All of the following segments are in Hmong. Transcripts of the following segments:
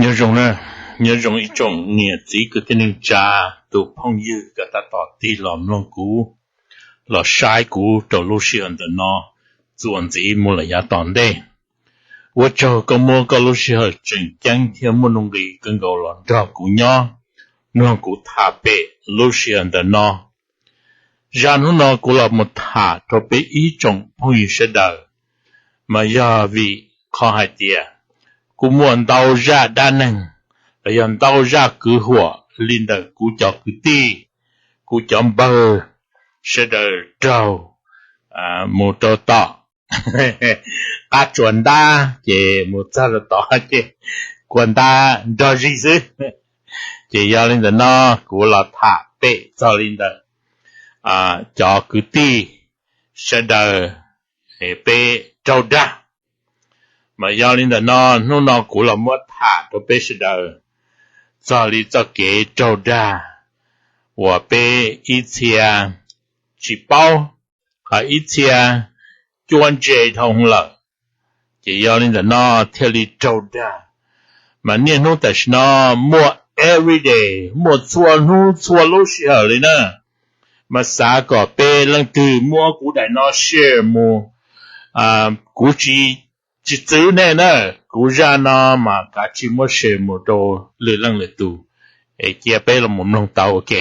Nyob zoo na, nyob zoo ib tsoom niam txiv kwv tij neej tsa, tus phooj ywg koj tab tom tig los mloog kuv, los saib kuv rau lub sij hawm ntawm no, txuas ntxiv mus lawm yav tom ntej. Ua tsaug koj muab koj lub sij hawm tseem ceeb thiab muaj nuj nqis kawg nkaus los nrog kuv nyob, mloog kuv tham pem lub sij hawm ntawm no. Zaj hnub no kuv los mus tham rau peb ib tsoom phooj ywg sawv daws, mas yog vim qhov hais tias kuv muaj ntau zaj dab neeg, los yog ntau zaj kwv huam li ntawm kuv cov kwv tij, kuv cov npawg sawv daws raug mus rau tom qab tsuas ntab ces mus txog rau tod ces kua ntab nrog zig xwb. Ces yog li ntawm no kuv los tham pem txog li ntawm cov kwv tij sawv daws peb raug dag. Mas yog li ntawm no hnub no kuv los muab tham rau peb sawv daws txog li txoj kev raug dag uas peb ib txhia tsis paub, ho ib txhia cuab ntse dhau lawm. Ces yog li ntawm no thiaj li raug dag. Mas niaj hnub tam sim no muaj everyday, muaj txhua hnub txhua lub sij hawm li na. Mas xav kom peb leej twg muab kuv daim no share mus, kuv tsis, tsis txwv nej na, kuv zaj no mas kav tsij muab share mus rau lwm leej lwm tus, es cia peb los mus mloog tau ua ke.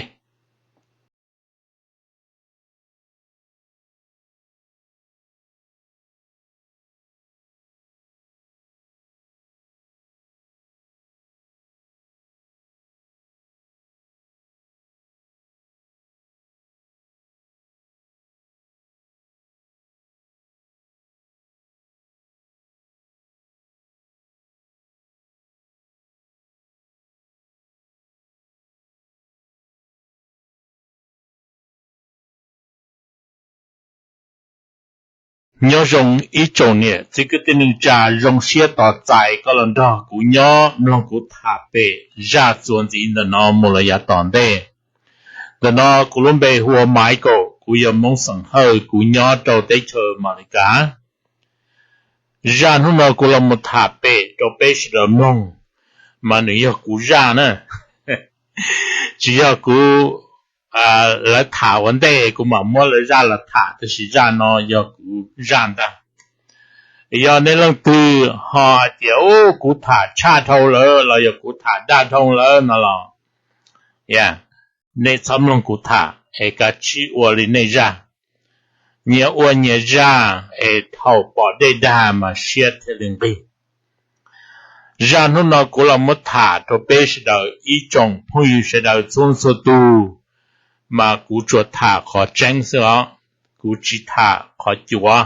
Nyob zoo ib tsoom niam txiv kwv tij neej tsa, zoo siab tos txais koj los nrog kuv nyob mloog kuv tham pem zaj txuas ntxiv ntawm no mus lawm yav tom ntej. Ntawm no kuv lub npe hu ua Michael, kuv yog Hmoob xeem Hawj, kuv nyob rau teb chaws Amelikas. Zaj hnub no kuv los mus tham pem rau peb sawv daws mloog, mas nws yog kuv zaj na. Tsis yog kuv, lawv tham ua ntej kuv mam muab lawv zaj los tham, tab sis zaj no yog kuv zaj ntag. Yog nej leej twg ho hais tias, u, kuv tham tshaj dhau lawm los yog kuv tham dag dhau lawm no los, nej txhob mloog kuv tham es kav tsij ua li nej zaj. Nyias ua nyias zaj es thaum pom dej dag mas siab thiaj li nqig. Zaj hnub no kuv los muab tham rau peb sawv daws ib tsoom phooj ywg sawv daws txhua txhua tus, mas kuv tsuas tham qhov tseeb xwb os, kuv tsis tham qhov cuav.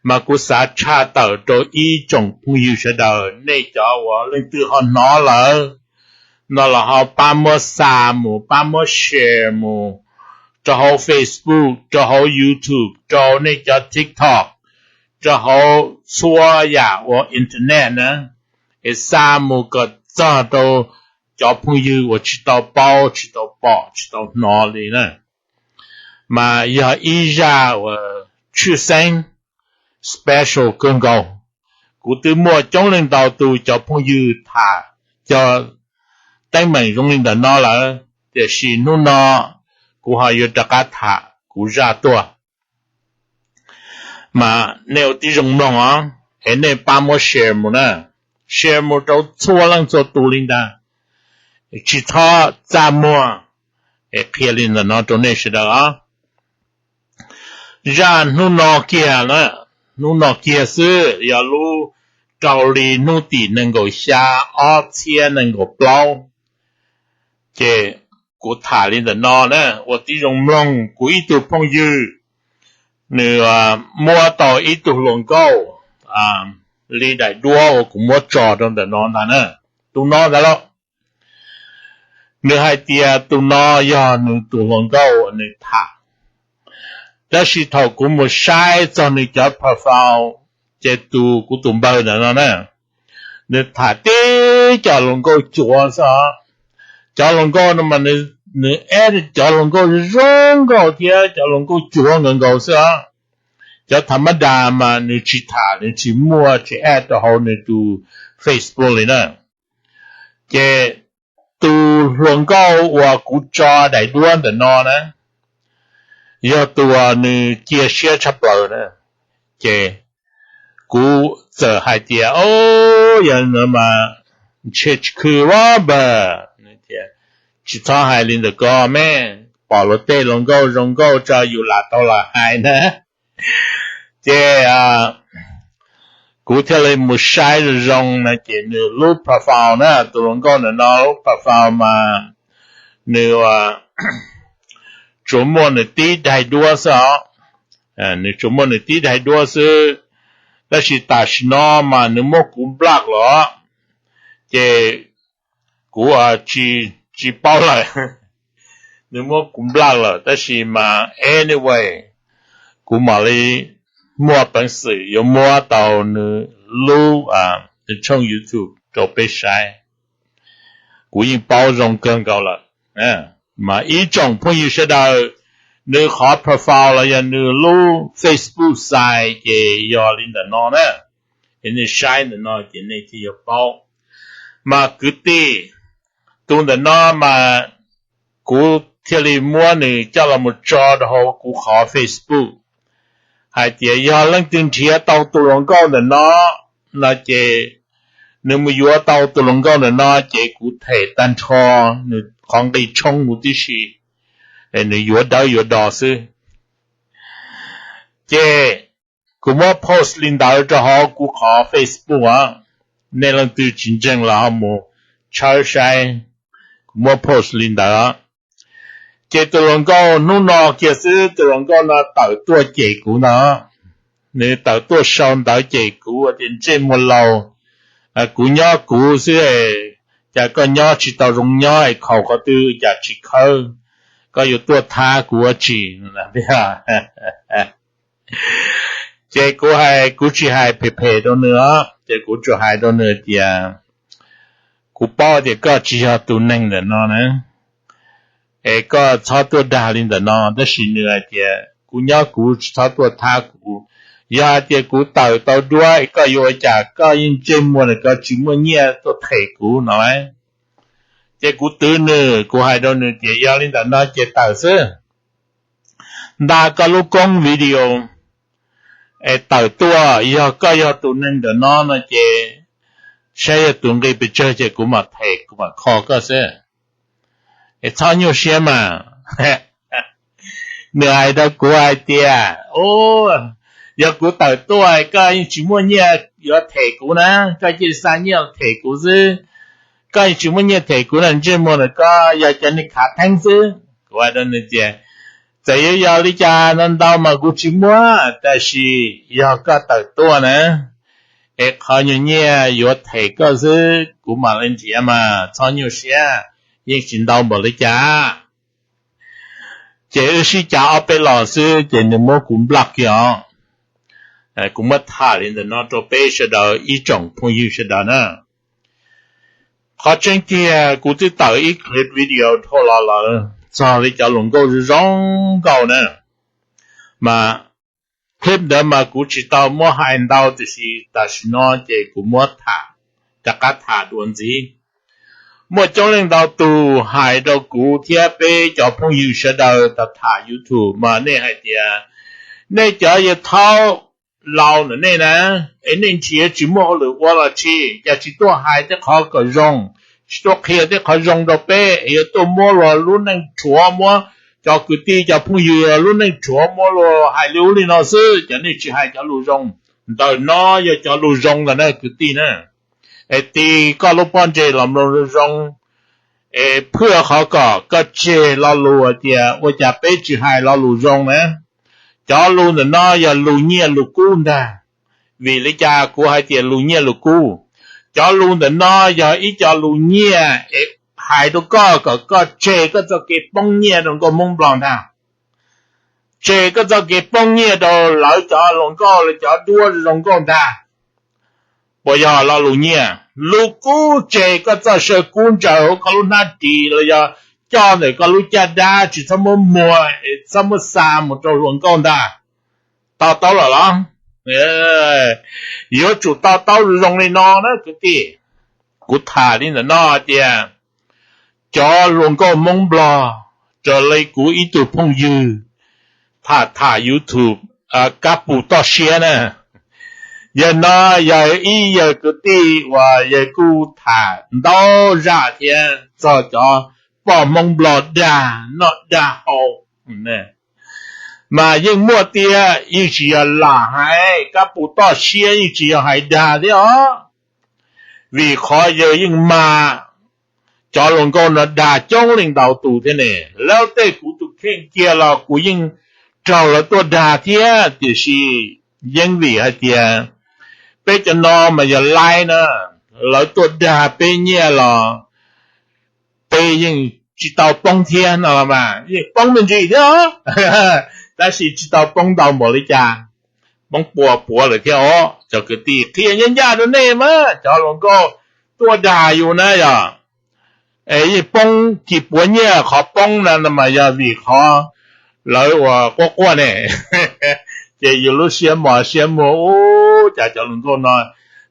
Mas kuv xav tshaj tawm rau ib tsoom phooj ywg sawv daws, nej cov uas leej twg ho hnov lawm no los ho pab muab xa mus, pab muab share mus rau hauv Facebook, rau hauv YouTube, rau nej cov TikTok, rau hauv txhua yam uas internet na, es xa mus kom txog rau cov phooj ywg uas tsis tau paub, tsis tau pom, tsis tau hnov li na. Mas yog ib zaj uas tshwj xeeb, special kawg nkaus. Kuv twb muaj coob leej ntau tus cov phooj ywg tham cov teeb meem zoo li ntawm no lawm, tiam sis hnub no kuv ho yuav rov qab tham kuv zaj tuaj. Mas nej ua tib zoo mloog os, es nej pab muab share mus na, share mus rau txhua leej txhua tus li ntag. Tsis txhob txaj muag, es qhia li ntawm no rau nej sawv daws os. Zaj hnub no kiag na, hnub no kiag xwb, yog lub rau li hnub tim nees nkaum xya ob txhiab nees nkaum plaub. Ces kuv tham li ntawm no na, ua tib zoo mloog. Kuv ib tug phooj ywg, nws muab tau ib tug hluas nkauj li daim duab uas kuv muab tso rau ntawm no ntag na, tus no ntag lauj. Nws hais tias tus no yog nws tus hluas nkauj nws tham, tab sis thaum kuv mus saib txog nws cov profile, ces tus, kuv tus npawg ntawm no na, nws tham tib cov hluas nkauj cuav xwb os. Cov hluas nkauj no mas nws eb cov hluas nkauj zoo nkauj thiab cov hluas nkauj cuav nkaus nkaus xwb os. Cov tham mab das mas nws tsis tham, nws tsis muaj, tsis add rau hauv nws tus Facebook li na. Ces tus hluas nkauj uas kuv tso daim duab ntawm no na, yog tus uas nws cia siab tshaj plaws na. Ces kuv txawm hais tias, o, yog no mas ntshe tsis khw a npawg. Tsis txhob hais li ntawm ko me, pom luag tej hluas nkauj zoo nkauj tso yus lam tau los hais na. Ces kuv thiaj li mus saib zoo zoo no ces nws lub profile na, tus hluas nkauj ntawm no lub profile mas nws tsuas muaj nws tib daim duab xwb os. Nws tsuas muaj nws tib daim duab xwb, tab sis tam sim no mas nws muab kuv block lawm. Ces kuv tsis paub lawm, nws muab kuv block lawm, tab sis mas anyway, kuv mam li muaj peev xwm yuav muab tau nws lub, nws tshooj YouTube rau peb saib. Kuv yeej paub zoo kawg nkaus lawm. Mas ib tsoom phooj ywg sawv daws, nws qhov profile los yog nws lub Facebook xais ces yog li ntawm no na. Es nej saib ntawm no ces nej thiaj yuav paub. Mas kwv tij, tus ntawm no mas kuv thiaj li muab nws coj los mus tso rau hauv kuv qhov Facebook hais tias yog leej twg nrhiav tau tus hluas nkauj ntawm no, no ces nws mus yuav tau tus hluas nkauj ntawm no ces kuv them tag nrho nws qhov nqi tshoob mus tib si, es nws yuav dawb yuav do xwb. Ces kuv muab post li ntawd rau hauv kuv qhov Facebook os. Nej leej twg tsis ntseeg los ho mus tshawb saib, kuv muab post li ntawd. Ces tus hluas nkauj hnub no kiag xwb, tus hluas nkauj no tawm tuaj cem kuv ntag. Nws tawm tuaj sau ntawv cem kuv tias ntsej muag laus, kuv nyob kuv xwb, cas koj nyob tsis tau zoo nyob es khaus qhov twg cas tsis khawb, koj yuav tuaj thab kuv ua tsi? Ces kuv hais, kuv tsis hais phem phem rau nws os, ces kuv tsuas hais rau nws tias kuv paub tias koj tsis yog tus neeg ntawm no na, es koj txhob tuaj dag li ntawm no. Tab sis nws hais tias kuv nyob kuv, tsis txhob tuaj thab kuv. Yog hais tias kuv tawm tau duab es koj yuav ua cas? Koj yeej ntsej muag na, koj tsis muaj nyiaj tuaj them kuv no lauj. Ces kuv twv nws, kuv hais rau nws tias yog li ntawm no ces tawm xwb, nta koj lub koob video es tawm tuaj. Yog koj yog tus neeg ntawm no no ces saib yog tus nqi pes tsawg ces kuv mam them, kuv mam kho koj xwb. Es txhob nyuaj siab mas. Nws hais rau kuv hais tias, yog kuv tawm tuaj koj yeej tsis muaj nyiaj yuav them kuv na, koj cia li xa nyiaj los them kuv xwb. Koj yeej tsis muaj nyiaj them kuv na, ntsej muag na, koj yog cov neeg khav theeb xwb. Kuv hais rau nws tias txawm yuav yog li cas no ntau mas kuv tsis muaj, tab sis yog koj tawm tuaj na, es qhov nyuag nyiaj yuav them koj xwb kuv mam li nrhiav mas, txhob nyuaj siab, yeej tsis ntau npaum li cas. Ces wb sib cav ob peb los xwb ces nws muab kuv nplaj kiag os. Kuv muab tham li ntawm no rau peb sawv daws ib tsoom phooj ywg sawv daws na. Qhov tseeb tiag kuv twb tawm ib clip video dhau los lawm txog li cov hluas nkauj zoo zoo nkauj na. Mas clip ntawd mas kuv tsis tau muab hais ntau tiam sis tam sim no ces kuv muab tham, rov qab tham dua ntxiv. Muaj coob leej ntau tus hais rau kuv thiab peb cov phooj ywg sawv daws tham tham YouTube mas nej hais tias nej cov yawg thaub laus ntawm nej na, es nej nrhiav tsis muaj hauj lwm ua los tsis, cas tsis tuaj hais tej qhov kom zoo, tsis tuaj qhia tej qhov zoo rau peb, es yuav tuaj muab luag lub neej rhuav, muab cov kwv tij cov phooj ywg lub neej rhuav, muab luag hais li ub li no xwb, cas nej tsis hais cov lus zoo? Ntawm no yog cov lus zoo ntag na kwv tij na. Es tis koj lub pob ntseg los mloog zoo zoo, es phwj qhov kom koj tseg lo lus tias ua cas peb tsis hais lo lus zoo na. Cov lus ntawm no yog lus nyiaj lus kub ntag. Vim li cas kuv hais tias lus nyiaj lus kub? Cov lus ntawm no yog ib co lus nyiaj es hais rau koj kom koj tseg koj txoj kev poob nyiaj rau nkauj Hmoob Nplog ntag. Tseg koj txoj kev poob nyiaj rau lawv cov hluas nkauj, lawv cov duab zoo nkauj ntag. Puas yog lo lus nyiaj? Lus kub, tseg koj txoj saw kub ntsaws hauv koj lub hnab ris los yog coj ntawm koj lub caj dab, tsis txhob muab muag, txhob muab xa mus rau hluas nkauj ntag. To taub lawm los? Yuav tsum to taub zoo li no na kwv tij. kuv tham li ntawm no tias cov hluas nkauj Hmoob Nplog, raws li kuv ib tug phooj ywg tham tham YouTube, Kab Pus Toj Siab na. Yawg no yog ib yawg kwv tij uas yawg kuj tham ntau zaj thiab txog cov poj Hmoob Nplog dag, noj dag haus. Mas yeej muaj tiag, yeej tsis yog lam hais, Kab Pus Toj Siab yeej tsis yog hais dag thiab os. Vim qhov yawg yeej mag cov hluas nkauj no dag coob leej ntau tus thiab ne. Lawv tej kuv tus kheej kiag los kuv yeej raug lawv tuaj dag thiab, tiam sis yeej vim hais tias peb cov no mas yog laib na, lawv tuaj dag peb nyiaj los peb yeej tsis tau poob thiab no los mas yeej poob me ntsis thiab os, tab sis tsis tau poob ntau npaum li cas, poob puas puav lawm thiab os. Cov kwv tij, qhia ncaj ncaj rau nej mas, cov hluas nkauj tuaj dag yus na yog es yeej poob kis puav nyiaj, qhov poob na mas yog vim qhov lawv uas quaj quaj ne, ces yus lub siab mos siab muag, ub, cas cov hluas nkauj no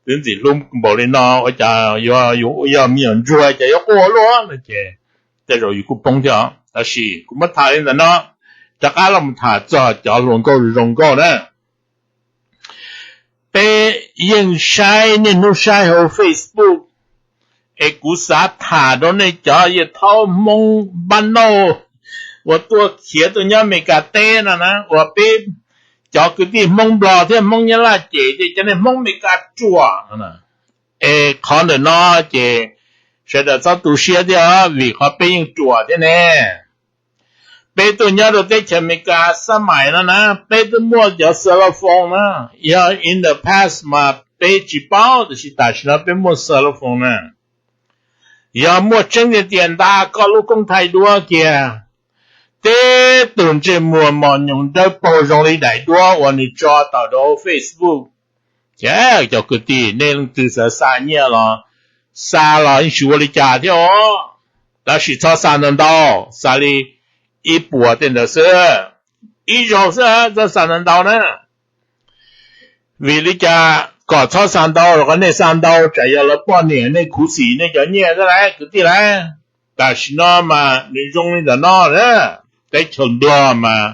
twb ntxim hlub npaum li no, ua cas yus yog me nyuam ntsuag cas yuav quaj ua luaj no ces tej zaum yus kuj poob thiab os. Tab sis kuv muab tham li ntawm no, rov qab los mus tham txog cov hluas nkauj zoo nkauj na. Peb yeej saib niaj hnub saib hauv Facebook, es kuv xav tham rau nej cov yawg thaub Hmoob npab nauj uas tuaj khiav tuaj nyob Amelikas teb no na, uas peb cov kwv tij Hmoob Nplog thiab Hmoob Nyab Laj cem tias cov niag Hmoob Amelikas ruam no. Es qhov ntawm no ces sawv daws txhob tu siab thiab, vim qhov peb yeej ruam thiab ne. Peb tuaj nyob rau teb chaws Amelikas xab mais no na, peb twb muaj cov cell phone na. Yog in the past mas peb tsis paub, tiam sis tam sim no peb muaj cell phone na. Yog muaj tseeb tiag tias nta koj lub koob thaij duab kiag, teb tus ntsej muag mos nyoos dawb paug zoo li daim duab uas nws tso tawm rau Facebook, ces cov kwv tij, nej leej twg xav xa nyiaj los xa los yeej tsis ua li cas thiab os. Tab sis txhob xa ntau ntau, xa li ib puas tej ntawd xwb, ib zaug xwb, txhob xa ntau ntau na. Vim li cas kom txhob xa ntau, rau qhov nej xa ntau tsam yog lawv poj niam nej khuv xim nej cov nyiaj xwb lauj kwv tij lauj. Tam sim no mas nws zoo li ntawm no na, teb chaws Nplog mas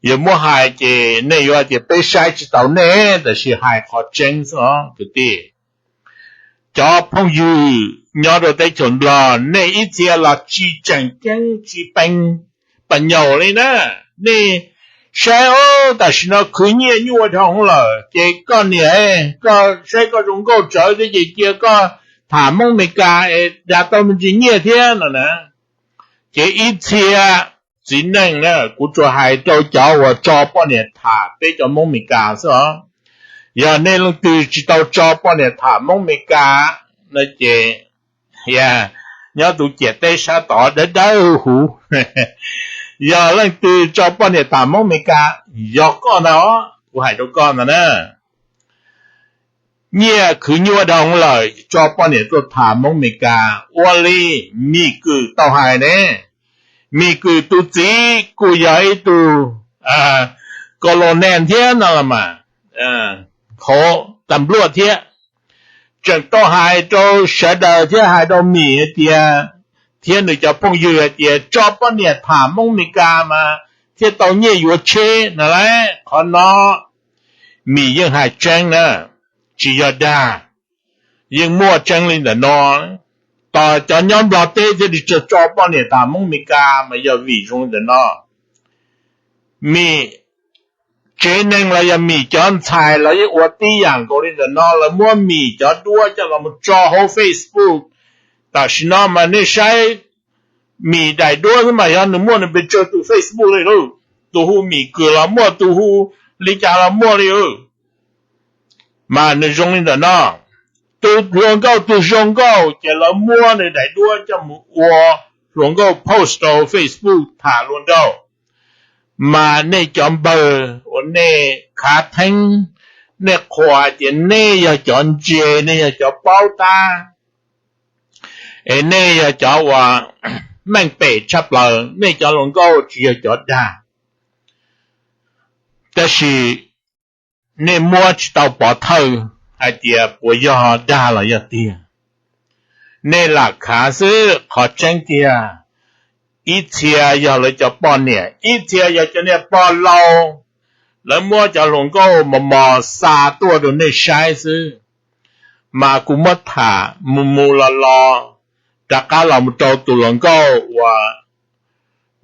yog muab hais ces nej yuav hais tias peb saib tsis taus nej, tab sis hais qhov tseeb xwb os kwv tij. Cov phooj ywg nyob rau teb chaws Nplog, nej ib txhia los tsis tseem ceeb tsis peev pas nyaum li na. Nej saib, tam sim no khwv nyiaj nyuaj dhau hwv lawm, ces koj niam, koj saib koj zoo nkauj tsawv thiab ces cia koj tham Hmoob Amelikas es dag tau me ntsis nyiaj thiab no na. Ces ib txhia txiv neej na, kuv tsuas hais rau cov uas tso poj niam tham peb cov Hmoob Amelikas xwb os. Yog nej leej twg tsis tau tso poj niam tham Hmoob Amelikas no ces nyob tus ciam teb sab tod dawb dawb huv huv. Yog leej twg tso poj niam tham Hmoob Amelikas, yog koj ntag os, kuv hais rau koj ntag na. Nyiaj khwv nyuaj dhau hwv lawm, tso poj niam tuaj tham Hmoob Amelikas ua li Mim Kwm tau hais ne. Mim Kwm tus txiv kuj yog ib tug colonel thiab no los mas, hauv tas npluaj thiab. Tseem tau hais rau sawv daws thiab hais rau Mim hais tias, thiab nws cov phooj ywg hais tias tso poj niam tham Hmoob Amelikas mas thiaj tau nyiaj yuav tsheb no lauj. Qhov no Mim yeej hais tseeb na, tsis yog dag, yeej muaj tseeb li ntawm no. Tos cov nyob Nplog teb thiaj li tso, tso poj niam tham Hmoob Amelikas mas yog vim zoo li ntawm no. Mim tsev neeg los yog Mim cov ntxhais los yeej ua tib yam nkaus li ntawm no, lawv muab Mim cov duab coj los mus tso hauv Facebook. Tam sim no mas nej saib Mim daim duab xwb mas yog nws muaj nws pes tsawg tus Facebook li lauj. Tus hu Mim Kwm los muaj, tus hu li cas los muaj li. Mas nws zoo li ntawm no, tus hluas nkauj twg zoo nkauj ces lawv muab nws daim duab coj mus ua hluas nkauj post rau Facebook tham hluas nraug. Mas nej cov npawg uas nej khav theeb, nej qhuas hais tias nej yog cov ntse, nej yog cov paub tab, es nej yog cov uas meej pem tshaj plaws, nej cov hluas nkauj tsis yog cov dag. Tab sis nej muab tsis tau pov thawj hais tias puas yog dag los yog tiag. Nej lam khav xwb, qhov tseeb tiag ib txhia yog lawv cov poj niam, ib txhia yog cov niag pog laus, lawv muab cov hluas nkauj mos mos xa tuaj rau nej saib xwb. Mas kuv muab tham mus mus los los rov qab los mus rau tus hluas nkauj uas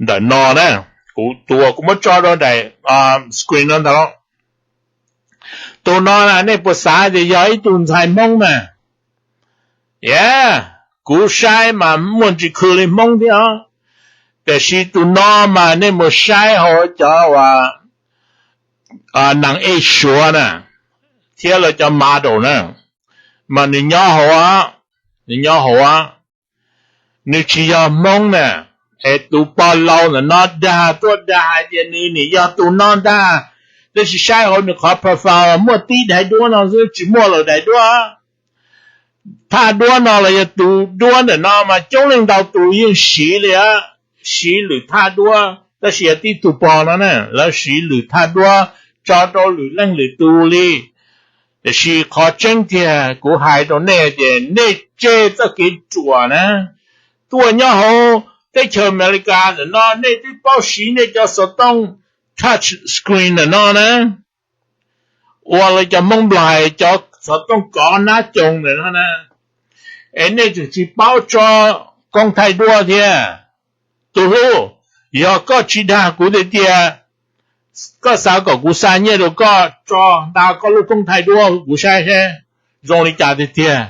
ntawm no na, kuv tus uas kuv muab tso rau daim screen no ntag. Tus no na nej puas xav tias yog ib tug ntxhais Hmoob na? Yeah, kuv saib mas muaj ntsis khw li Hmoob thiab os. Tiam sis tus no mas nej mus saib hauv cov uas nees ej Suav na, thiab lawv cov model na, mas nws nyob hauv, nws nyob hauv, nws tsis yog Hmoob na. Es tus pog laus ntawm no dag tuaj dag hais tias nws nim yog tus no ntag, tab sis saib hauv nws qhov profile muaj tib daim duab no xwb, tsis muaj lwm daim duab. Thaj duab no los yog tus duab ntawm no mas coob leej ntau tus yeej siv li, siv lwm thaj duab, tab sis yog tib tug pog no na lawv siv lwm thaj duab tso rau lwm leej lwm tus li. Tiam sis qhov tseeb tiag kuv hais rau nej tias nej tseg txoj kev ruam na. Tuaj nyob hauv teb chaws Amelikas ntawm no nej twb paub siv nej cov xov tooj touch screen ntawm no na, uas lawv cov Hmoob Nplog hais cov xov tooj kov nab coos ntawm no na, es nej tseem tsis paub tso koob thaij duab thiab. Tus hlub, yog koj tsis dag kuv tiag tiag, koj xav kom kuv xa nyiaj rau koj tso nta koj lub koob thaij duab kuv saib seb zoo li cas tiag tiag.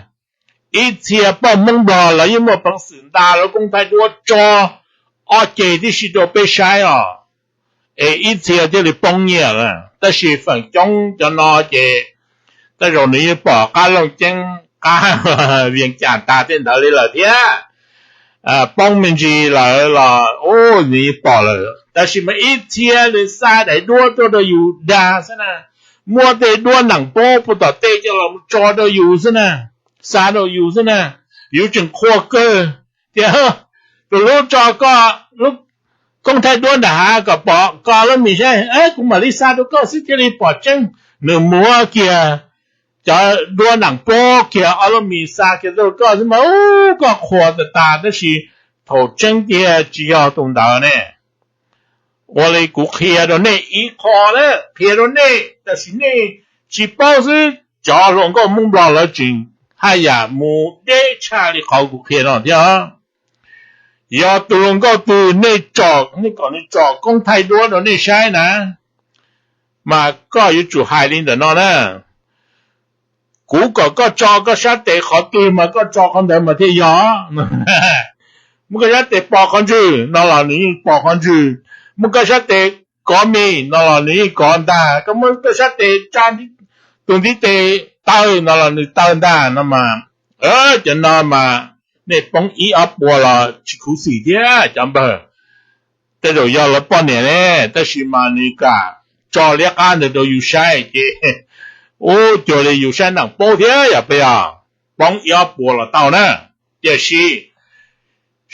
Ib txhia poj Hmoob Nplog los yeej muaj peev xwm nta lub koob thaij duab tso ob ceg tib si rau peb saib os, es ib txhia thiaj li poob nyiaj lawm. Tab sis feem coob cov no ces tej zaum nws yeej pom qab Looj Ceeb qab Vias Cas tag tej ntawd li lawm thiab. Poob me ntsis lawm los nws yeej pom lawm, tab sis mas ib txhia nws xa daim duab tuaj rau yus dag xwb na, muab tej duab nees pob puag tom tej coj los tso rau yus xwb na, xa rau yus xwb na, yus tseem qhuas kawg tias, tus hlub, tso koj lub koob thaij duab nram hav kom pom koj lub mis saib, kuv mam li xa rau koj xwb thiaj li pom tseeb. Nws muab kiag cov duab nees pob kiag ob lub mis xa kiag rau koj xwb mas koj qhuas tas tas, tab sis thaum tseeb tiag tsis yog tus ntawd ne. Ua li kuv qhia rau nej ib qho na, qhia rau nej, tab sis nej tsis paub xwb. Cov hluas nkauj Hmoob Nplog lawv tseem haj yam mus deb tshaj li qhov kuv qhia no thiab. Yog tus hluas nkauj twg nej tsom, nej kom nws tsom koob thaij duab rau nej saib na, mas koj yuav tsum hais li ntawm no na, kuv kom koj tso koj sab tes qhov twg mas koj tso qhov ntawd mas thiaj yog. Muab koj sab tes pos qhov ntswg no los nws yeej pos qhov ntswg, muab koj sab tes kov mis no los nws yeej kov ntag, koj muab koj sab tes tsa tus ntiv tes taw no los nws taw ntag no mas. Cov no mas nej poob ib ob puas los tsis khuv xim thiab cov npawg. Tej zaum yog lawv poj niam ne, tab sis mas nws kam tso liab qab ntawd rau yus saib ces ub cuag li yus saib nees paub thiab yog peb os, poob ib ob puas los tau na. Tiam sis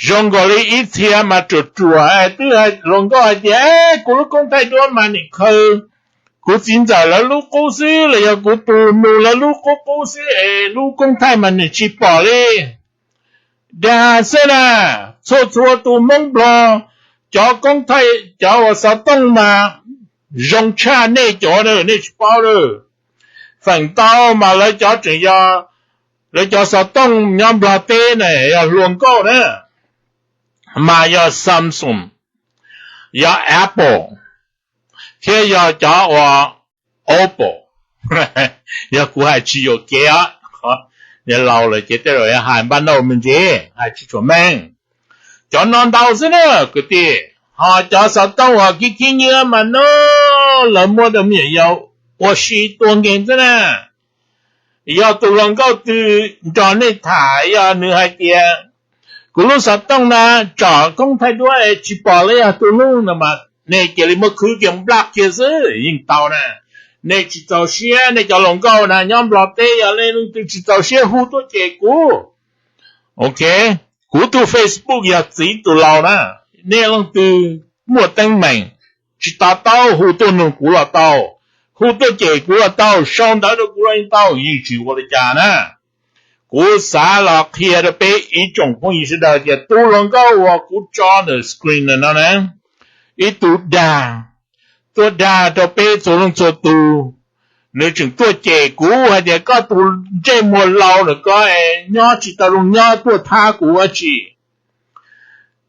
zoo nkaus li ib txhia mas ruam ruam twb hluas nkauj hais tias, kuv lub koob thaij duab mas nim khaws kuv txiv ntxawm lawv lub qub xwb los yog kuv tus nus lawv lub qub qub xwb es lub koob thaij mas nim tsis pom li. Dag xwb na, txhua txhua tus Hmoob Nplog cov koob thaij cov uas xov tooj mas zoo tshaj nej cov na, nej tsis paub lawm. Feem ntau mas lawv cov tseem yog, lawv cov xov tooj nyob Nplog teb na yog hluas nkauj na, mas yog Samsung, yog Apple, thiab yog cov uas Oppo. Yog kuv hais tsis yuam kev os, niag laus lawm ces tej zaum hais npaj nauj me ntsis, hais tsis tshua meej. Cov no ntau xwb na kwv tij, ho cov xov tooj uas khib khib nyiab mas no lawv muab rau me nyuam yaus ua si tua nkeeg xwb na. Yog tus hluas nkauj twg nrog nej tham yog nws hais tias kuv lub xov tooj na tsom koob thaij duab es tsis pom li yog tus lub no mas nej cia li muab khwb kiag nplaj kiag xwb yeej tau na. Nej tsis txaus siab, nej cov hluas nkauj na nyob Nplog teb yog nej leej twg tsis txaus siab hu tuaj cem kuv. Ok, kuv tus Facebook yog Txiv Tus Laus na, nej leej twg muaj teeb meem tsis to taub hu tuaj nug kuv los tau, hu tuaj cem kuv los tau, sau ntawv rau kuv los yeej tau, yeej tsis ua li cas na. Kuv xav los qhia rau peb ib tsoom phooj ywg sawv daws tias tus hluas nkauj uas kuv tso ntawm screen no na, ib tug dag, tuaj dag rau peb txhua leej txhua tus. Nws tseem tuaj cem kuv hais tias koj tus ntsej muag laus na, koj nyob tsis tau zoo nyob tuaj thab kuv dab tsi.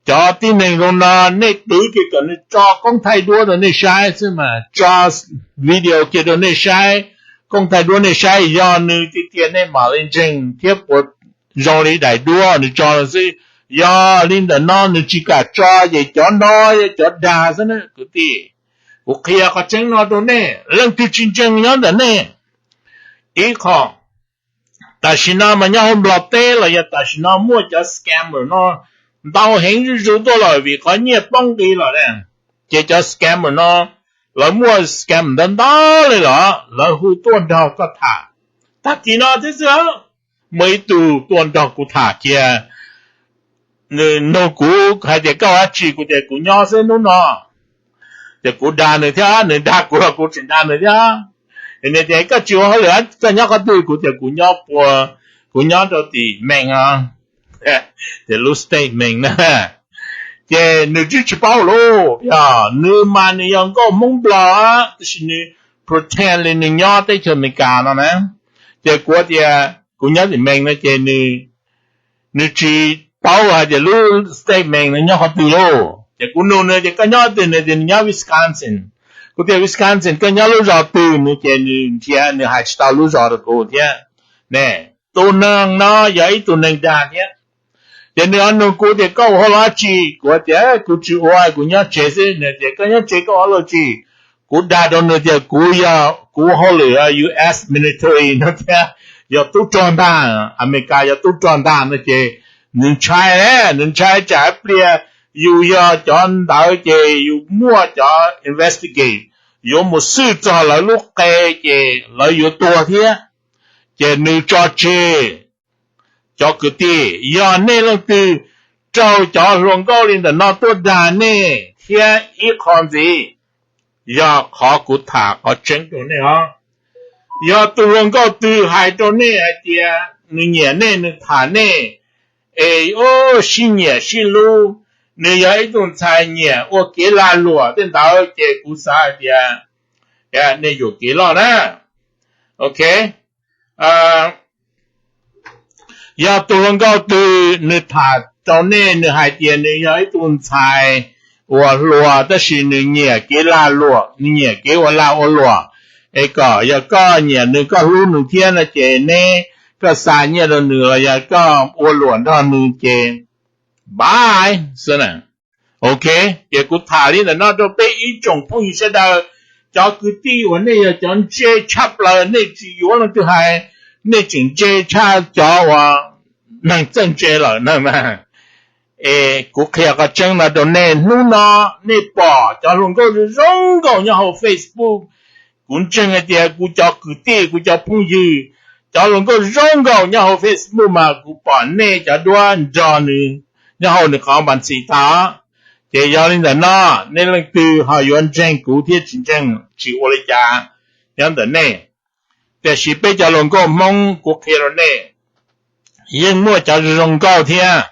Cov tib neeg zoo no nej twv kiag kom nws tso koob thaij duab rau nej saib xwb mas, tso video kiag rau nej saib, koob thaij duab nej saib, yog nws tiag tiag nej mam li ntseeg thiab puas zoo li daim duab nws tso xwb. Yog li ntawm no nws tsis kam tso ces cov no yog cov dag xwb na kwv tij. Kuv qhia qhov tseeb no rau nej, leej twg tsis ntseeg nyob ntawm nej. Ib qho, tam sim no mas nyob hauv Nplog teb los yog tam sim no muaj cov scammer no ntau heev zuj zus tuaj lawm vim qhov nyiaj poob nqi lawm na. Ces cov scammer no, lawv muaj scam ntau ntau li los lawv hu tuaj nrog koj tham. Tag kis no thiab xwb, muaj ib tug tuaj nrog kuv tham kiag, nws nug kuv hais tias koj ua dab tsi, kuv tias kuv nyob xwb hnub no. Ces kuv dag nws thiab, nws dag kuv los kuv tseem dag nws thiab. Nws tias koj tsis ua hauj lwm, koj nyob qhov twg, kuv tias kuv nyob pua, kuv nyob rau tim Maine os, tias lub state Maine na. Ces nws twb tsis paub lauj, yog nws mas nws yog nkauj Hmoob Nplog tab sis nws pretend li nws nyob teb chaws Amelikas no na. Ces kuv tias kuv nyob tim Maine no ces nws tsis paub hais tias lub state Maine no nyob qhov twg lauj. Ces kuv nug nws tias koj nyob twg, nws tias nws nyob Wisconsin. Kuv tias Wisconsin koj nyob lub zos twg, nws ces nws nrhiav nws hais tsis tau lub zos rau kuv thiab ne. Tus neeg no yog ib tug neeg dag thiab. Ces nws ho nug kuv tias koj ua hauj lwm dab tsi, kuv tias kuv tsis ua, kuv nyob tsev xwb. Nws tias koj nyob tsev koj ua hauj lwm dab tsi? Kuv dag rau nws tias kuv yog, kuv ua hauj lwm U S military no thiab, yog tub rog ntag, Amelikas yog tub rog ntag no ces nws ntshai, nws ntshai tsam ib pliag yus yog cov ntawd ces yus muaj cov investigate, yuav mus xwj txog lawv lub qe ces lawv yuav tuag thiab. Ces nws tso tseg. Cov kwv tij, yog nej leej twg raug cov hluas nkauj li ntawm no tuaj dag nej thiab ib qho ntxiv, yog qhov kuv tham qhov tseeb rau nej os. Yog tus hluas nkauj twg hais rau nej hais tias nws nyiam nej, nws tham nej, es sib nyiam sib hlub, nws yog ib tug ntxhais nyiam ua kev lag luam tej ntawd ces kuv xav hais tias nej yuam kev loj na. Ok. Yog tus hluas nkauj twg nws tham rau nej, nws hais tias nws yog ib tug ntxhais uas hluas tab sis nws nyiam kev lag luam, nws nyiam kev ua lag ua luam, es kom yog koj nyiam nws koj hlub nws thiab no ces neb koj xa nyiaj rau nws los yog koj ua luam nrog nws ces bye xwb na. Ok, ces kuv tham li ntawm no rau peb ib tsoom phooj ywg sawv daws, cov kwv tij uas nej yog cov ntse tshaj plaws, nej tsis yuav leej twg hais, nej tseem ntse tshaj cov uas neeg txawj ntse lawm na. Es kuv qhia qhov tseeb no rau nej, hnub no nej pom cov hluas nkauj zoo nkauj nyob hauv Facebook, kuv ntseeg hais tias kuv cov kwv tij, kuv cov phooj ywg, cov hluas nkauj zoo nkauj nyob hauv Facebook mas kuv pom nej cov duab nrog nws nyob hauv nws qhov npas ntxis tag. Ces yog li ntawm no, nej leej twg ho yuav ntseeg kuv thiab tsis ntseeg tsis ua li cas, nyob ntawm nej. Tiam sis peb cov hluas nkauj Hmoob kuv qhia rau nej, yeej muaj cov zoo zoo nkauj thiab,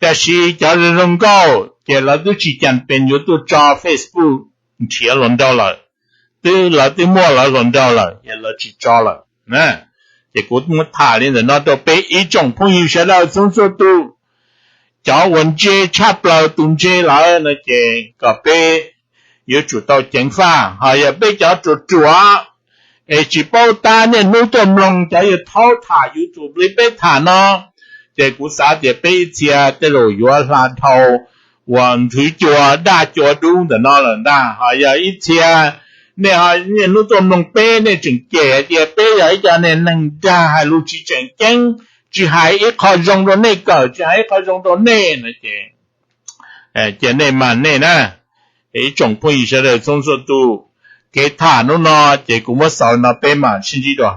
tiam sis cov zoo zoo nkauj ces lawv twb tsis cas pes yuav tuaj tso Facebook nrhiav hluas nraug lawm, twb lawv twb muaj lawv hluas nraug lawm es lawv tsis tso lawm. Ces kuv muab tham li ntawm no rau peb ib tsoom phooj ywg sawv daws txhua txhua tus. Cov uas ntse tshaj plaws tus ntse lawm no ces kom peb yuav tsum tau ceev faj, ho yog peb cov ruam ruam es tsis paub tab niaj hnub tuaj mloog cov YouTube tham YouTube li peb tham no, ces kuv xav tias peb ib txhia tej zaum yuav hla dhau uas nthwv cua daj cua dub ntawm no lawm ntag. Ho yog ib txhia nej ho niaj hnub tuaj mloog peb, nej tseem cem hais tias peb yog ib co neeg dag hais lus tsis tseem ceeb, tsis hais ib qho zoo rau nej kawm, tsis hais ib qho zoo rau nej no ces cia nej mag nej na. Ib tsoom phooj ywg sawv daws txhua txhua tus, kev tham hnub no ces kuv muab xaus no, peb mam sib ntsib dua.